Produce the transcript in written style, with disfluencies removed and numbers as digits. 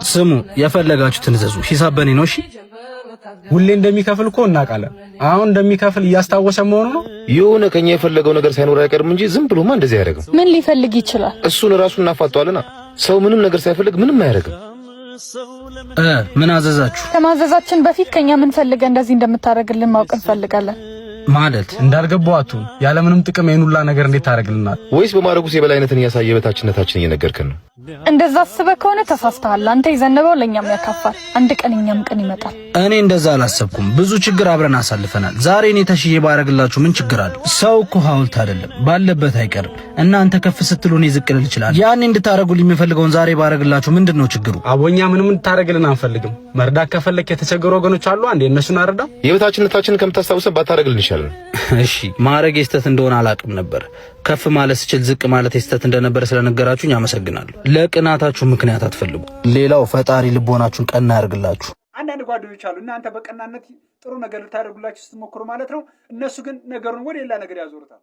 ስሙ፣ የፈለጋችሁትን እዘዙ። ሂሳብ በኔ ነው። እሺ። ሁሌ እንደሚከፍል እኮ እናውቃለን። አሁን እንደሚከፍል እያስታወሰ መሆኑ ነው። የሆነ ከኛ የፈለገው ነገር ሳይኖር አይቀርም እንጂ ዝም ብሎማ እንደዚህ አያደርግም። ምን ሊፈልግ ይችላል? እሱን ራሱ እናፋጠዋለና። ሰው ምንም ነገር ሳይፈልግ ምንም አያደርግም። ምን አዘዛችሁ? ከማዘዛችን በፊት ከኛ ምን ፈልገህ እንደዚህ እንደምታደርግልን ማወቅ እንፈልጋለን። ማለት? እንዳልገባው አትሁን። ያለምንም ጥቅም ይሄን ሁላ ነገር እንዴት ታደርግልናል? ወይስ በማድረጉ የበላይነትን እያሳየ የበታችነታችን እየነገርከን ነው? እንደዛ አስበህ ከሆነ ተሳስተሃል። አንተ የዘነበው ለእኛም ያካፋል። አንድ ቀን እኛም ቀን ይመጣል። እኔ እንደዛ አላሰብኩም። ብዙ ችግር አብረን አሳልፈናል። ዛሬ እኔ ተሽዬ ባረግላችሁ ምን ችግር አለው? ሰው እኮ ሐውልት አይደለም፣ ባለበት አይቀርም። እናንተ ከፍ ስትሉ እኔ ዝቅ ልል እችላለሁ። ያኔ እንድታረጉልኝ የምፈልገውን ዛሬ ባረግላችሁ ምንድን ነው ችግሩ? አቦ፣ እኛ ምንም እንድታደርግልን አንፈልግም። መርዳት ከፈለክ የተቸገሩ ወገኖች አሉ፣ አንዴ እነሱን አረዳ። የበታችነታችንን ከምታስታውሰን ባታደርግልን ይሻላል። እሺ፣ ማድረግ የስተት እንደሆነ አላውቅም ነበር። ከፍ ማለት ስችል ዝቅ ማለት የስተት እንደነበረ ስለነገራችሁኝ አመሰግናለሁ። ለቅናታችሁ ምክንያት አትፈልጉ። ሌላው ፈጣሪ ልቦናችሁን ቀና ያርግላችሁ። አንዳንድ ጓደኞች አሉ። እናንተ በቀናነት ጥሩ ነገር ልታደርጉላችሁ ስትሞክሩ ማለት ነው። እነሱ ግን ነገሩን ወደ ሌላ ነገር ያዞሩታል።